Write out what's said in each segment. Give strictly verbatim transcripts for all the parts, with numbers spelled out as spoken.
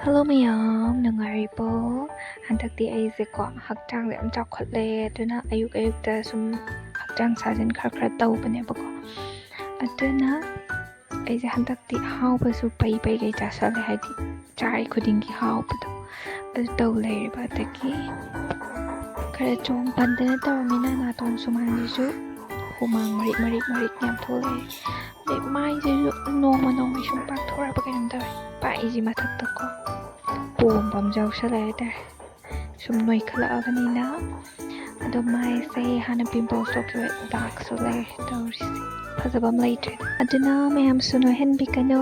Hello ꯃꯌꯥꯝ, ꯅꯨꯡꯉꯥꯏꯔꯤꯕꯣ? ꯍꯟꯗꯛꯇꯤ ꯑꯩꯁꯦꯀꯣ ꯍꯛꯆꯥꯡꯁꯦ ꯌꯥꯝ ꯆꯥꯎꯈꯠꯂꯦ, ꯑꯗꯨꯅ ꯑꯌꯨꯛ ꯑꯌꯨꯛꯇ ꯁꯨꯝ ꯍꯛꯆꯥꯡ ꯁꯥꯖꯦꯜ ꯈꯔ ꯈꯔ ꯇꯧꯕꯅꯦꯕꯀꯣ꯫ ꯑꯗꯨꯅ ꯑꯩꯁꯦ ꯍꯟꯗꯛꯇꯤ ꯑꯍꯥꯎꯕꯁꯨ ꯄꯩ ꯄꯩꯒꯩ ꯆꯥꯁꯜꯂꯦ, ꯍꯥꯏꯗꯤ ꯆꯥꯔꯤ ꯈꯨꯗꯤꯡꯒꯤ ꯍꯥꯎꯕꯗꯣ ꯑꯗꯨ ꯇꯧ ꯂꯩꯔꯦꯕ꯫ ꯑꯗꯒꯤ ꯈꯔ ꯆꯣꯡ ꯐꯟꯗꯅ ꯇꯧꯔꯃꯤꯅ ꯅꯥꯇꯣꯟ ꯁꯨꯃꯥꯡꯁꯤꯁꯨ ꯍꯨꯃꯥꯡ ꯃꯔꯤꯛ ꯃꯔꯤꯛ ꯃꯔꯤꯛ ꯌꯥꯝ ꯊꯣꯛꯂꯛꯑꯦ꯫ ꯑꯗꯩ ꯃꯥꯏꯁꯤꯁꯨ ꯅꯣꯡꯃ ꯅꯣꯡꯃꯒꯤ ꯁꯨꯝ ꯄꯥꯛꯊꯣꯔꯛꯑꯕ ꯀꯩꯅꯣꯝ ꯇꯧꯔꯦ꯫ ꯄꯥꯛꯏꯁꯤ ꯃꯊꯛꯇꯀꯣ ꯄꯣꯝꯕ ꯑꯃ ꯌꯥꯎꯁꯜꯂꯛꯑꯦ ꯍꯥꯏꯇꯥꯔꯦ, ꯁꯨꯝ ꯅꯣꯏꯈꯠꯂꯛꯑꯕꯅꯤꯅ꯫ ꯑꯗꯣ ꯃꯥꯏꯁꯦ ꯍꯥꯟꯅ ꯄꯤꯝꯄꯜꯁ ꯊꯣꯛꯈꯤꯕ ꯗꯥꯛꯁꯨ ꯂꯩꯔꯦ ꯇꯧꯔꯤꯁꯦ, ꯐꯖꯕ ꯑꯃ ꯂꯩꯇ꯭ꯔꯦ꯫ ꯑꯗꯨꯅ ꯃꯌꯥꯝꯁꯨ ꯅꯣꯏꯍꯟꯕꯤꯒꯅꯨ꯫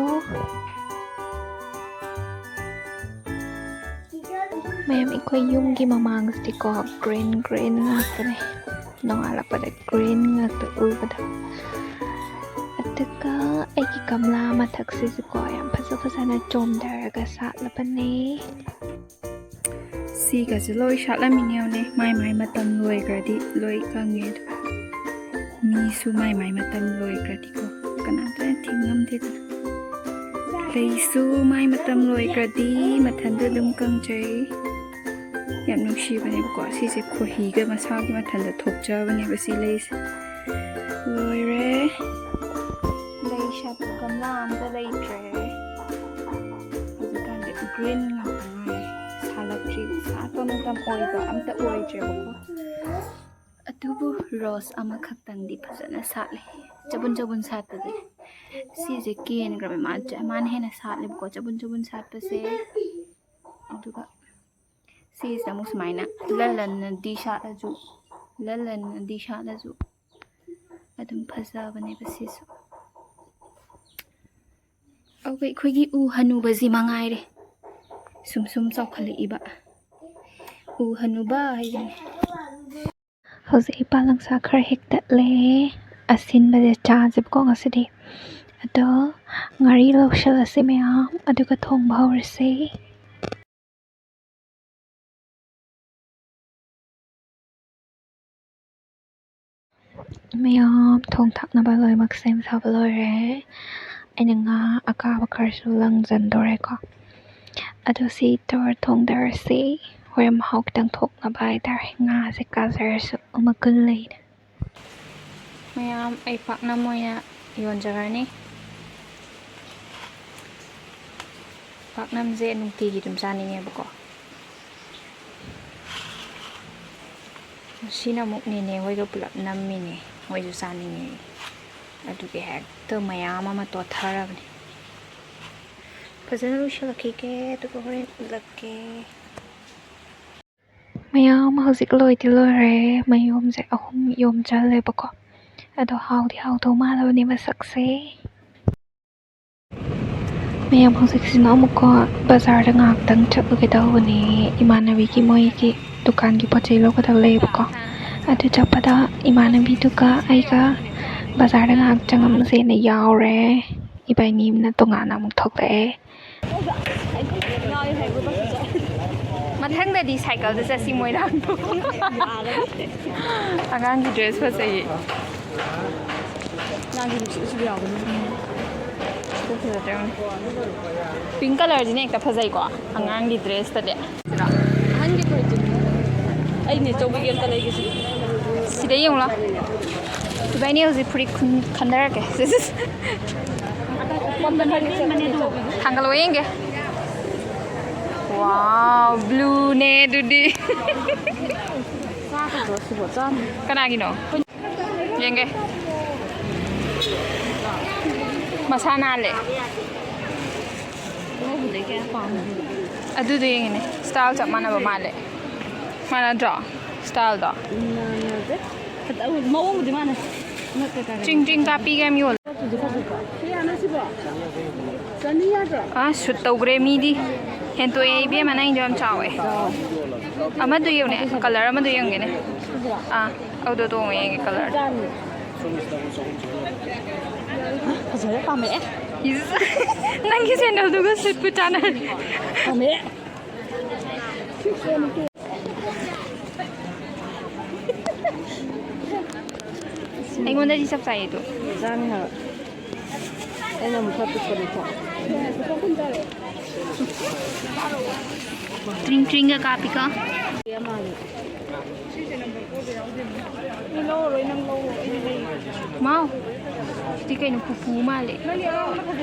ꯃꯌꯥꯝ, ꯑꯩꯈꯣꯏ ꯌꯨꯝꯒꯤ ꯃꯃꯥꯡꯁꯤꯗꯤꯀꯣ ꯒ꯭ꯔꯤꯟ ꯒ꯭ꯔꯤꯟ ꯉꯥꯛꯇꯅꯦ, ꯅꯣꯡꯉꯥꯜꯂꯛꯄꯗ ꯒ꯭ꯔꯤꯟ ꯉꯥꯛꯇ ꯎꯕꯗ꯫ ꯑꯗꯨꯒ ꯑꯩꯒꯤ ꯒꯝꯂꯥ ꯃꯊꯛꯁꯤꯁꯨꯀꯣ ꯌꯥꯝ ꯐꯖ ꯐꯖꯅ ꯆꯣꯝꯊꯔꯒ ꯁꯥꯠꯂꯕꯅꯦ꯫ ꯁꯤꯒꯁꯨ ꯂꯣꯏ ꯁꯥꯠꯂꯝꯃꯤꯅꯦ ꯌꯦꯡꯉꯨꯅꯦ, ꯃꯥꯏ ꯃꯥꯏ ꯃꯇꯝ ꯂꯣꯏꯈ꯭ꯔꯗꯤ ꯂꯣꯏ ꯀꯪꯉꯦ꯫ ꯑꯗꯣ ꯃꯤꯁꯨ ꯃꯥꯏ ꯃꯥꯏ ꯃꯇꯝ ꯂꯣꯏꯈ꯭ꯔꯗꯤꯀꯣ ꯀꯅꯥꯝꯇꯅ ꯊꯤꯡꯉꯝꯗꯦꯗꯅ꯫ ꯂꯩꯁꯨ ꯃꯥꯏ ꯃꯇꯝ ꯂꯣꯏꯈ꯭ꯔꯗꯤ ꯃꯊꯟꯇ ꯑꯗꯨꯝ ꯀꯪꯖꯩ꯫ ꯌꯥꯝ ꯅꯨꯡꯁꯤꯕꯅꯦꯕꯀꯣ꯫ ꯁꯤꯁꯦ ꯈꯣꯏꯍꯤꯒ ꯃꯁꯥꯒꯤ ꯃꯊꯟꯇ ꯊꯣꯛꯆꯕꯅꯦꯕ ꯁꯤ ꯂꯩꯁꯦ꯫ ꯂꯣꯏꯔꯦ꯫ ꯂꯩ ꯁꯥꯠꯄ ꯒꯝꯂꯥ ꯑꯝꯇ ꯂꯩꯇ꯭ꯔꯦ꯫ ꯍꯧꯖꯤꯛꯀꯥꯟꯗꯤ ꯒ꯭ꯔꯤꯟ ꯉꯥꯛꯇ ꯉꯥꯏꯔꯦ꯫ ꯁꯥꯠꯂꯛꯇ꯭ꯔꯤ, ꯁꯥꯠꯄ ꯃꯇꯝ ꯑꯣꯏꯕ ꯑꯝꯇ ꯑꯣꯏꯗ꯭ꯔꯦꯕꯀꯣ꯫ ꯑꯗꯨꯕꯨ ꯔꯣꯁ ꯑꯃꯈꯛꯇꯪꯗꯤ ꯐꯖꯅ ꯁꯥꯠꯂꯦ꯫ ꯆꯕꯨꯟ ꯆꯕꯨꯟ ꯁꯥꯠꯄꯗꯤ꯫ ꯁꯤꯁꯦ ꯀꯦꯟꯈ꯭ꯔꯕ ꯃꯥ-, ꯃꯥꯅ ꯍꯦꯟꯅ ꯁꯥꯠꯂꯦꯕꯀꯣ, ꯆꯕꯨꯟ ꯆꯕꯨꯟ ꯁꯥꯠꯄꯁꯦ꯫ ꯑꯗꯨꯒ ꯁꯤꯁꯤꯅ ꯑꯃꯨꯛ ꯁꯨꯃꯥꯏꯅ ꯂꯟ ꯂꯟꯅꯗꯤ ꯁꯥꯠꯂꯁꯨ, ꯂꯟ ꯂꯟꯅꯗꯤ ꯁꯥꯠꯂꯁꯨ ꯑꯗꯨꯝ ꯐꯖꯕꯅꯦꯕ ꯁꯤꯁꯨ꯫ ꯑꯗꯨꯒ ꯑꯩꯈꯣꯏꯒꯤ ꯎ ꯍꯅꯨꯕꯁꯤ ꯃꯉꯥꯏꯔꯦ ꯁꯨꯝ ꯁꯨꯝ ꯆꯥꯎꯈꯠꯂꯛꯏꯕ꯫ ꯎ ꯍꯅꯨꯕ ꯍꯥꯏꯁꯤꯅꯦ꯫ ꯍꯧꯖꯤꯛ ꯑꯩ ꯄꯥꯂꯪꯁꯥ ꯈꯔ ꯍꯦꯛꯇꯠꯂꯦ꯫ ꯑꯁꯤꯟꯕꯁꯦ ꯆꯥꯁꯦꯕꯀꯣ ꯉꯁꯤꯗꯤ꯫ ꯑꯗꯣ ꯉꯥꯔꯤ ꯂꯧꯁꯜꯂꯁꯦ ꯃꯌꯥꯝ, ꯑꯗꯨꯒ ꯊꯣꯡꯕ ꯍꯧꯔꯁꯦ꯫ ꯃꯌꯥꯝ, ꯊꯣꯡ ꯊꯥꯛꯅꯕ ꯂꯣꯏꯅꯃꯛ ꯁꯦꯝ ꯁꯥꯕ ꯂꯣꯏꯔꯦ꯫ ꯑꯩꯅ ꯉꯥ ꯑꯀꯥꯕ ꯈꯔꯁꯨ ꯂꯪꯖꯟꯗꯣꯔꯦꯀꯣ꯫ ꯑꯗꯨ ꯁꯤ ꯇꯧꯔ ꯊꯣꯡꯗꯔꯁꯤ꯫ ꯍꯣꯔꯦꯟ ꯃꯍꯥꯎ ꯈꯤꯇꯪ ꯊꯣꯛꯅꯕ ꯍꯥꯏꯇꯥꯔꯦ꯫ ꯉꯥꯁꯦ ꯀꯥꯖꯔꯁꯨ ꯃꯒꯨꯟ ꯂꯩꯅ꯫ ꯃꯌꯥꯝ, ꯑꯩ ꯄꯥꯛꯅꯝ ꯑꯣꯏꯅ ꯌꯣꯟꯖꯔꯅꯤ꯫ ꯄꯥꯛꯅꯝꯁꯦ ꯅꯨꯡꯇꯤꯒꯤ ꯑꯗꯨꯝ ꯆꯥꯅꯤꯡꯉꯦꯕꯀꯣ꯫ ꯉꯁꯤꯅ ꯑꯃꯨꯛ ꯅꯦꯅꯦ ꯍꯣꯏꯒ ꯄꯨꯂꯞ ꯅꯝꯃꯤꯅꯦ, ꯃꯣꯏꯁꯨ ꯆꯥꯅꯤꯡꯉꯦ꯫ ꯑꯗꯨꯒꯤ ꯍꯦꯛꯇ ꯃꯌꯥꯝ ꯑꯃ ꯇꯣꯠꯊꯔꯕꯅꯤ꯫ ꯐꯖꯅ ꯂꯣꯏꯁꯤꯜꯂꯛꯈꯤꯒꯦ, ꯑꯗꯨꯒ ꯍꯣꯔꯦꯟ ꯎꯠꯂꯛꯀꯦ꯫ ꯃꯌꯥꯝ ꯍꯧꯖꯤꯛ ꯂꯣꯏꯗꯤ ꯂꯣꯏꯔꯦ꯫ ꯃꯌꯣꯝꯁꯦ ꯑꯍꯨꯝ ꯌꯣꯝꯖꯜꯂꯦꯕꯀꯣ꯫ ꯑꯗꯣ ꯍꯥꯎꯗꯤ ꯍꯥꯎꯗꯧ ꯃꯥꯜꯂꯕꯅꯦ ꯃꯁꯛꯁꯦ꯫ ꯃꯌꯥꯝ, ꯍꯧꯖꯤꯛꯁꯤꯅ ꯑꯃꯨꯛꯀꯣ ꯕꯖꯥꯔꯗ ꯉꯥꯏꯍꯥꯛꯇꯪ ꯆꯠꯂꯨꯒꯦ ꯇꯧꯕꯅꯦ꯫ ꯏꯃꯥꯟꯅꯕꯤꯒꯤ ꯃꯣꯏꯒꯤ ꯗꯨꯀꯥꯟꯒꯤ ꯄꯣꯠ ꯆꯩ ꯂꯧꯒꯗꯕ ꯂꯩꯌꯦꯕꯀꯣ꯫ ꯑꯗꯨ ꯆꯠꯄꯗ ꯏꯃꯥꯟꯅꯕꯤꯗꯨꯒ ꯑꯩꯒ ꯕꯖꯥꯔꯗ ꯉꯥꯏꯍꯥꯛ ꯆꯪꯉꯝꯁꯦꯅ ꯌꯥꯎꯔꯦ꯫ ꯏꯕꯥꯅꯤꯅ ꯇꯣꯉꯥꯟꯅ ꯑꯃꯨꯛ ꯊꯣꯛꯂꯛꯑꯦ꯫ ꯃꯊꯪꯗꯗꯤ ꯁꯥꯏꯀꯜꯗ ꯆꯠꯁꯤ ꯃꯣꯏꯔꯥꯡꯗꯣ꯫ ꯑꯉꯥꯡꯒꯤ ꯗ꯭ꯔꯦꯁ ꯐꯖꯩꯌꯦ꯫ ꯄꯤꯡ ꯀꯂꯔꯁꯤꯅ ꯍꯦꯛꯇ ꯐꯖꯩꯀꯣ ꯑꯉꯥꯡꯒꯤ ꯗ꯭ꯔꯦꯁꯇꯗꯤ꯫ ꯑꯍꯟꯒꯤ ꯐꯨꯔꯤꯠꯇꯨꯅꯤ꯫ ꯑꯩꯅꯦ ꯆꯧꯕꯤꯒꯤ ꯑꯝꯇ ꯂꯩꯒꯦꯁꯦ꯫ ꯁꯤꯗ ꯌꯦꯡꯉꯨꯂꯥ꯫ ꯏꯕꯥꯅꯤ ꯍꯧꯖꯤꯛ ꯐꯨꯔꯤꯠ ꯈꯨꯟ-, ꯈꯟꯅꯔꯛꯀꯦ꯫ ꯊꯥꯡꯒꯠꯂꯛꯑꯣ ꯌꯦꯡꯒꯦ꯫ ꯋꯥꯎ, ꯕ꯭ꯂꯨꯅꯦ ꯑꯗꯨꯗꯤ꯫ ꯀꯅꯥꯒꯤꯅꯣ? ꯌꯦꯡꯒꯦ꯫ ꯃꯁꯥ ꯅꯥꯜꯂꯦ꯫ ꯑꯗꯨꯗꯣ ꯌꯦꯡꯉꯤꯅꯦ, ꯁ꯭ꯇꯥꯏꯜ ꯆꯞ ꯃꯥꯟꯅꯕ ꯃꯥꯜꯂꯦ꯫ ꯃꯥꯟꯅꯗ꯭ꯔꯣ ꯁ꯭ꯇꯥꯏꯜꯗꯣ? ꯃꯥꯟꯅꯗꯦ꯫ ꯐꯖ-, ꯃꯑꯣꯡꯕꯨꯗꯤ ꯃꯥꯟꯅꯩ꯫ ꯆꯤꯡ ꯆꯤꯡ ꯀꯥꯞꯄꯤꯒ ꯌꯥꯝ ꯌꯣꯜꯂꯦ꯫ ꯁꯤ ꯌꯥꯅꯤ ꯁꯤꯕꯣ? ꯆꯅꯤ ꯌꯥꯗ꯭ꯔꯣ? ꯑꯥ, ꯁꯨꯠ ꯇꯧꯈ꯭ꯔꯦ ꯃꯤꯗꯤ꯫ ꯍꯦꯟꯇꯣꯛꯑꯦ ꯏꯕꯦꯝꯃ, ꯅꯪꯗꯣ ꯌꯥꯝ ꯆꯥꯎꯋꯦ꯫ ꯑꯃꯗꯨ ꯌꯦꯡꯉꯨꯅꯦ, ꯀꯂꯔ ꯑꯃꯗꯨ ꯌꯦꯡꯒꯦꯅꯦ꯫ ꯑꯥ, ꯑꯗꯨꯗꯣ ꯇꯣꯡꯉꯦ ꯌꯦꯡꯒꯦ, ꯀꯂꯔ꯫ ꯐꯖꯔꯦ, ꯄꯥꯝꯃꯛꯑꯦ꯫ ꯏꯁ, ꯅꯪꯒꯤ ꯁꯦꯟꯗꯜꯗꯨꯒ ꯁꯨꯠꯄꯨ ꯆꯥꯟꯅꯔꯦ꯫ ꯄꯥꯝꯃꯛꯑꯦ꯫ ꯑꯩꯉꯣꯟꯗꯗꯤ ꯆꯞ ꯆꯥꯏꯌꯦ ꯑꯗꯣ꯫ ꯆꯥꯅꯤ ꯍꯥꯏꯕ꯫ ꯑꯩꯅ ꯑꯃꯨꯛ ꯈꯔ ꯄꯤꯛꯄꯅꯤꯀꯣ꯫ ꯇ꯭ꯔꯤꯡ ꯇ꯭ꯔꯤꯡꯒ ꯀꯥꯞꯄꯤꯀꯣ꯫ ꯃꯥꯎ, ꯁꯤꯗꯤ ꯀꯩꯅꯣ, ꯄꯨꯄꯨ ꯃꯥꯜꯂꯦ꯫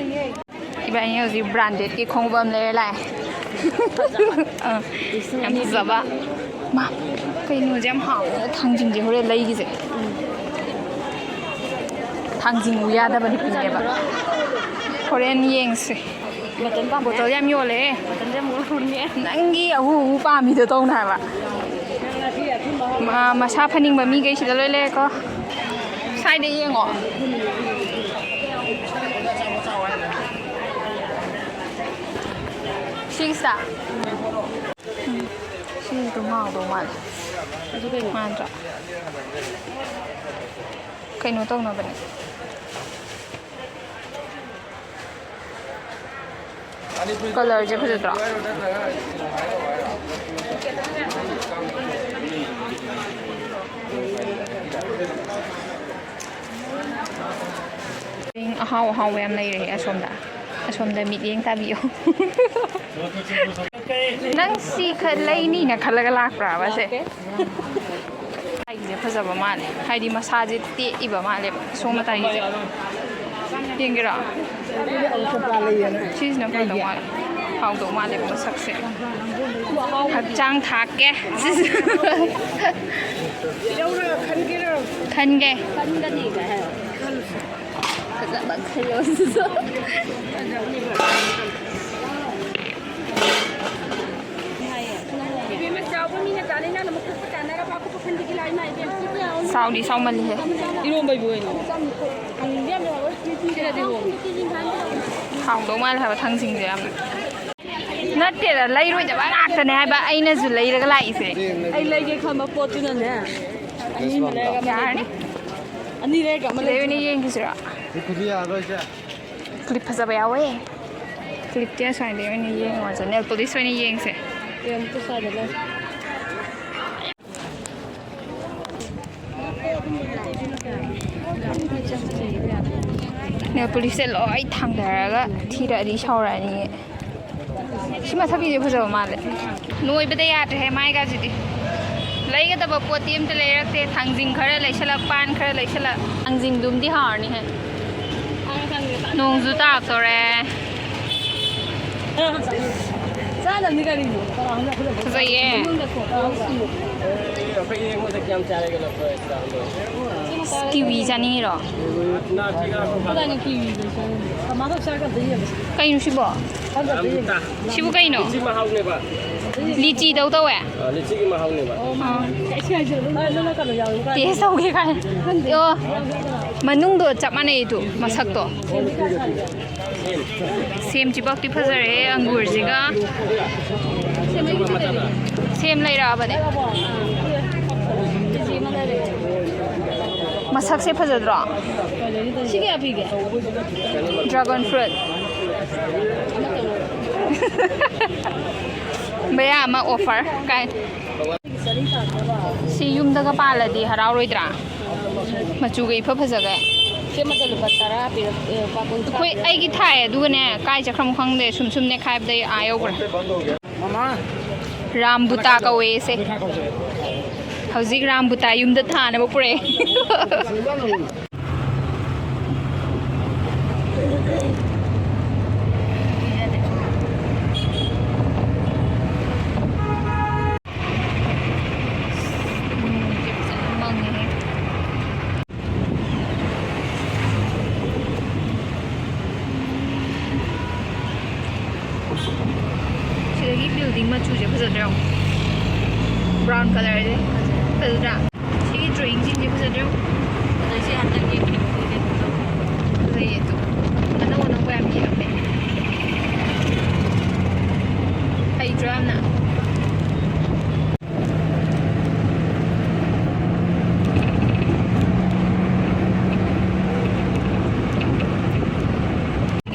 ꯏꯕꯥꯅꯤ ꯍꯧꯖꯤꯛ ꯕ꯭ꯔꯥꯟꯗꯦꯗꯀꯤ ꯈꯣꯡꯎꯞ ꯑꯃ ꯂꯩꯔ ꯂꯥꯛꯑꯦ꯫ ꯑꯥ, ꯌꯥꯝ ꯐꯖꯕ꯫ ꯃꯥ, ꯀꯩꯅꯣꯁꯦ ꯌꯥꯝ ꯍꯥꯎꯋꯦ꯫ ꯊꯥꯡꯖꯤꯡꯁꯦ ꯍꯣꯔꯦꯟ ꯂꯩꯈꯤꯁꯦ꯫ ꯊꯥꯡꯖꯤꯡ ꯎ ꯌꯥꯗꯕ ꯅꯨꯄꯤꯅꯦꯕ꯫ ꯍꯣꯔꯦꯟ ꯌꯦꯡꯁꯦ꯫ ꯕꯣꯇꯜ ꯄꯥꯝꯃꯦ꯫ ꯕꯣꯇꯜ ꯌꯥꯝ ꯌꯣꯜꯂꯦ꯫ ꯕꯣꯇꯜꯁꯦ ꯑꯃꯨꯛ ꯂꯧꯔꯅꯤ꯫ ꯅꯪꯒꯤ ꯑꯍꯨ ꯑꯍꯨ ꯄꯥꯝꯃꯤꯗꯣ ꯇꯧꯅꯨ ꯍꯥꯏꯕ꯫ ꯃ-, ꯃꯁꯥ ꯐꯅꯤꯡꯕ ꯃꯤꯈꯩ ꯁꯤꯗ ꯂꯣꯏ ꯂꯩꯔꯦꯀꯣ꯫ ꯁ꯭ꯋꯥꯏꯗ ꯌꯦꯡꯉꯣ꯫ ꯁꯤꯒꯤꯁꯤꯗ꯫ ꯎꯝ, ꯁꯤꯁꯨ ꯑꯗꯨꯝ ꯍꯥꯎꯗꯧ ꯃꯥꯜꯂꯦ꯫ ꯑꯗꯨ ꯀꯩꯅꯣ? ꯃꯥꯟꯗ꯭ꯔꯣ? ꯀꯩꯅꯣ ꯇꯧꯅꯕꯅꯦ꯫ ꯀꯂꯔꯁꯦ ꯐꯖꯗ꯭ꯔꯣ? ꯑꯍꯥꯎ ꯑꯍꯥꯎꯕ ꯌꯥꯝ ꯂꯩꯔꯦ ꯑꯁꯣꯝꯗ꯫ ꯑꯁꯣꯝꯗ ꯃꯤꯠꯌꯦꯡ ꯇꯥꯕꯤꯌꯨ꯫ ꯅꯪ ꯁꯤ ꯈꯔ ꯂꯩꯅꯤꯅ ꯈꯜꯂꯒ ꯂꯥꯛꯄ꯭ꯔꯥꯕ ꯁꯦ? ꯂꯥꯛꯇꯦ꯫ ꯂꯩꯁꯦ ꯐꯖꯕ ꯃꯥꯜꯂꯦ, ꯍꯥꯏꯗꯤ ꯃꯁꯥꯁꯦ ꯇꯦꯛꯏꯕ ꯃꯥꯜꯂꯦꯕ ꯁꯣꯝ ꯃꯇꯥꯏꯒꯤꯁꯦ꯫ ꯌꯦꯡꯒꯦꯔꯣ? ꯁꯤꯁꯤꯅ ꯐꯗꯧ ꯃꯥꯜꯂꯦ, ꯍꯥꯎꯗꯧ ꯃꯥꯜꯂꯦꯕ ꯃꯁꯛꯁꯦ꯫ ꯍꯛꯆꯥꯡ ꯊꯥꯛꯀꯦ꯫ ꯈꯟꯒꯦ꯫ ꯈꯟꯒꯅꯤ꯫ ꯐꯖꯕ ꯈꯜꯂꯣ꯫ ꯏꯕꯦꯝꯃ, ꯆꯥꯎꯕ ꯃꯤꯅ ꯆꯥꯅꯩ, ꯅꯪꯅ ꯃꯈꯨꯠꯇ ꯆꯥꯅꯔꯕ? ꯑꯀꯨꯞꯄ ꯈꯟꯕꯤꯒꯤ ꯂꯥꯏ ꯃꯥꯏ ꯏꯕꯦꯝꯃ꯫ ꯆꯥꯎꯗꯤ ꯆꯥꯎꯃꯜꯂꯤꯍꯦ꯫ ꯏꯔꯣꯝꯕꯩꯕꯨ ꯑꯣꯏꯅ꯫ ꯍꯥꯎꯗꯧ ꯃꯥꯜꯂꯦ ꯍꯥꯏꯕ ꯊꯥꯡꯖꯤꯡꯁꯦ ꯌꯥꯝꯅ꯫ ꯅꯠꯇꯦꯗ, ꯂꯩꯔꯣꯏꯗꯕ ꯉꯥꯛꯇꯅꯦ ꯍꯥꯏꯕ ꯑꯩꯅꯁꯨ ꯂꯩꯔꯒ ꯂꯥꯛꯏꯁꯦ꯫ ꯑꯩ ꯂꯩꯒꯦ ꯈꯟꯕ ꯄꯣꯠꯇꯨꯅꯅꯦ꯫ ꯑꯅꯤ ꯑꯃ ꯂꯩꯔꯒ ꯑꯃ ꯌꯥꯔꯅꯤ꯫ ꯑꯅꯤ ꯂꯩꯔꯒ ꯑꯃ ꯁꯤꯗꯩ ꯑꯣꯏꯅ ꯂꯩꯒꯦ꯫ ꯌꯦꯡꯈꯤꯁꯤꯔꯣ? ꯀ꯭ꯂꯤꯞ ꯐꯖꯕ ꯌꯥꯎꯋꯦ꯫ ꯀ꯭ꯂꯤꯞꯇꯤ ꯑꯁ꯭ꯋꯥꯏꯗꯩ ꯑꯣꯏꯅ ꯌꯦꯡꯉꯨꯔꯁꯦ꯫ ꯅꯦꯜ ꯄꯣꯂꯤꯁ ꯑꯣꯏꯅ ꯌꯦꯡꯁꯦ꯫ ꯑꯦ, ꯑꯝꯇ ꯁ꯭ꯋꯥꯏꯗ ꯂꯩ꯫ ꯅꯦꯜ ꯄꯣꯂꯤꯁꯁꯦ ꯂꯣꯏ ꯊꯥꯡꯗꯔꯒ ꯊꯤꯔꯛꯑꯗꯤ ꯁꯥꯎꯔꯛꯑꯅꯤꯌꯦ꯫ ꯁꯤ ꯃꯊꯛꯀꯤꯁꯦ ꯐꯖꯕ ꯃꯥꯜꯂꯦ꯫ ꯅꯣꯏꯕꯗ ꯌꯥꯗ꯭ꯔꯦꯍꯦ ꯃꯥꯏꯒꯁꯤꯗꯤ꯫ ꯂꯩꯒꯗꯕ ꯄꯣꯠꯇꯤ ꯑꯝꯇ ꯂꯩꯔꯛꯇꯦ꯫ ꯊꯥꯡꯖꯤꯡ ꯈꯔ ꯂꯩꯁꯜꯂꯛ, ꯄꯥꯟ ꯈꯔ ꯂꯩꯁꯜꯂꯛ꯫ ꯊꯥꯡꯖꯤꯡꯗꯨꯝꯗꯤ ꯍꯥꯎꯔꯅꯤꯍꯦ꯫ ꯅꯣꯡꯁꯨ ꯇꯥꯔꯛꯇꯧꯔꯦ꯫ ꯆꯥꯅꯕꯅꯤ ꯀꯔꯤꯅꯣ? ꯐꯖꯩꯌꯦ꯫ ꯑꯩꯈꯣꯏ ꯌꯦꯡꯕꯗ ꯀꯌꯥꯝ ꯆꯥꯔꯒꯦ ꯂꯐꯣꯏ? ꯀꯤꯋꯤ ꯆꯥꯅꯤꯡꯉꯤꯔꯣ? ꯀꯗꯥꯏꯅꯣ ꯀꯤꯋꯤꯗꯨ? ꯀꯃꯥꯏꯅ ꯆꯥꯔꯒ ꯑꯝꯇ ꯌꯦꯡꯉꯨꯁꯦ꯫ ꯀꯩꯅꯣ ꯁꯤꯕꯣ? ꯑꯝꯇ ꯌꯦꯡꯉꯨꯁꯦ꯫ ꯁꯤꯕꯨ ꯀꯩꯅꯣ? ꯂꯤꯆꯤ ꯃꯍꯥꯎꯅꯦꯕ꯫ ꯂꯤꯆꯤꯗꯧ ꯇꯧꯋꯦ? ꯑ, ꯂꯤꯆꯤꯒꯤ ꯃꯍꯥꯎꯅꯦꯕ꯫ ꯑꯥ꯫ ꯇꯦꯁ ꯇꯧꯒꯦ ꯀꯥꯏꯅ꯫ ꯑꯣ, ꯃꯅꯨꯡꯗꯣ ꯆꯞ ꯃꯥꯟꯅꯩ ꯑꯗꯨ, ꯃꯁꯛꯇꯣ꯫ ꯁꯦꯝ꯫ ꯁꯦꯝꯁꯤꯐꯥꯎꯗꯤ ꯐꯖꯔꯦ, ꯑꯪꯒꯨꯔꯁꯤꯒ꯫ ꯁꯦꯝ ꯂꯩꯔꯛꯑꯕꯅꯦ꯫ ꯃꯁꯛꯁꯦ ꯐꯖꯗ꯭ꯔꯣ? ꯁꯤ ꯀꯌꯥ ꯄꯤꯒꯦ? Dragon fruit꯫ ꯃꯌꯥꯝ ꯑꯃ offer ꯀꯥꯏ꯫ ꯁꯤ ꯌꯨꯝꯗꯒ ꯄꯥꯜꯂꯗꯤ ꯍꯔꯥꯎꯔꯣꯏꯗ꯭ꯔꯥ? ꯃꯆꯨꯒ ꯏꯐ ꯐꯖꯒꯩ꯫ ꯁꯤ ꯑꯃꯗ ꯂꯨꯄꯥ ꯇꯔꯥ ꯄꯤꯔꯛ-, ꯑꯦ, ꯂꯨꯄꯥ ꯀꯨꯟꯊ꯭ꯔꯥ ꯑꯩꯈꯣꯏ, ꯄꯤꯔꯛ-, ꯑꯩꯒꯤ ꯊꯥꯏ, ꯑꯗꯨꯒꯅꯦ, ꯀꯥꯏ ꯆꯠꯈ꯭ꯔꯃꯣ ꯈꯪꯗꯦ, ꯁꯨꯝ ꯁꯨꯝ ꯅꯦꯛꯈꯥꯏꯕꯗꯩ ꯑꯥ ꯌꯧꯈ꯭ꯔꯦ꯫ ꯃꯃꯥ꯫ ꯔꯥꯝꯕꯨꯇꯥ ꯀꯧꯋꯦ ꯁꯦ꯫ ꯍꯧꯖꯤꯛ ꯔꯥꯝꯕꯨꯇꯥ ꯌꯨꯝꯗ ꯊꯥꯅꯕ ꯄꯨꯔꯛꯑꯦ꯫ ꯅꯣꯡꯁꯦ ꯐꯖꯅ ꯃꯪꯉꯦꯍꯦ꯫ ꯁꯤꯗꯒꯤ building ꯃꯆꯨꯁꯦ ꯐꯖꯗ꯭ꯔꯣ? Brown colourꯁꯦ ꯐꯖꯗ꯭ꯔꯥ? ꯁꯤꯒꯤ drawingꯁꯤꯡꯁꯦ ꯐꯖꯗ꯭ꯔꯣ? ꯑꯗꯩ ꯁꯤ ꯍꯟꯗꯛꯀꯤ ꯀꯩꯅꯣꯒꯤ ꯀꯩꯅꯣꯗꯣ ꯐꯖꯩꯌꯦ ꯑꯗꯨ꯫ ꯑꯅꯧ ꯑꯅꯧꯕ ꯌꯥꯝ ꯌꯦꯛꯑꯝꯃꯦ꯫ ꯍꯩꯇ꯭ꯔꯣ ꯌꯥꯝꯅ?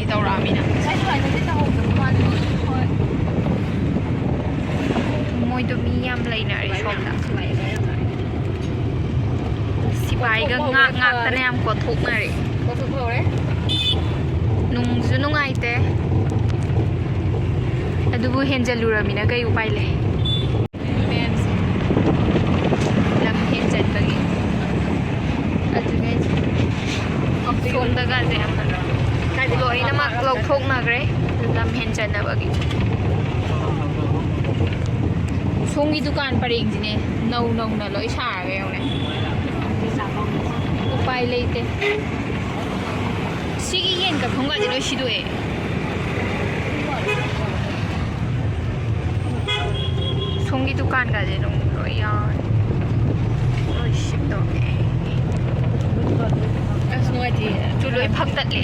ꯇꯧꯔꯛꯑꯃꯤꯅ꯫ ꯉꯁꯥꯏ ꯁꯨꯃꯥꯏꯅꯗꯤ ꯇꯧꯍꯧꯗꯕ ꯃꯥꯜꯂꯦ꯫ ꯍꯣꯏ꯫ ꯃꯣꯏꯗꯣ ꯃꯤ ꯌꯥꯝ ꯂꯩꯅꯔꯦ ꯁꯣꯝꯗ꯫ ꯁꯤꯐꯥꯏꯒ ꯉꯥꯛ ꯉꯥꯛꯇꯅ ꯌꯥꯝ ꯀꯣꯠꯊꯣꯛꯅꯔꯦ꯫ ꯀꯣꯠꯊꯣꯛꯍꯧꯔꯦ꯫ ꯅꯨꯡꯁꯨ ꯅꯨꯡꯉꯥꯏꯇꯦ꯫ ꯑꯗꯨꯕꯨ ꯍꯦꯟꯖꯜꯂꯨꯔꯃꯤꯅ ꯀꯩ ꯎꯄꯥꯏ ꯂꯩ? ꯃꯌꯥꯝꯁꯦ ꯂꯝ ꯍꯦꯟꯖꯟꯕꯒꯤ꯫ ꯑꯗꯨꯅꯦ ꯁꯣꯝꯗꯒꯁꯦ ꯂꯣꯏꯅꯃꯛ ꯂꯧꯊꯣꯛꯅꯈ꯭ꯔꯦ, ꯂꯝ ꯍꯦꯟꯖꯟꯅꯕꯒꯤ꯫ ꯁꯣꯝꯒꯤ ꯗꯨꯀꯥꯟ ꯄꯔꯦꯡꯁꯤꯅꯦ ꯅꯧ ꯅꯧꯅ ꯂꯣꯏ ꯁꯥꯔꯒ ꯌꯦꯡꯉꯨꯅꯦ꯫ ꯎꯄꯥꯏ ꯂꯩꯇꯦ꯫ ꯁꯤꯒꯤ ꯌꯦꯟ ꯀꯛꯐꯝꯒꯁꯦ ꯂꯣꯏ ꯁꯤꯗꯣꯛꯑꯦ꯫ ꯁꯣꯝꯒꯤ ꯗꯨꯀꯥꯟꯒꯁꯦ ꯑꯗꯨꯝ ꯂꯣꯏ ꯌꯥꯎꯔꯦ꯫ ꯂꯣꯏ ꯁꯤꯠꯇꯣꯛꯑꯦ꯫ ꯑꯁ, ꯅꯨꯡꯉꯥꯏꯇꯦ꯫ ꯇꯨ ꯂꯣꯏ ꯐꯛꯇꯠꯂꯦ꯫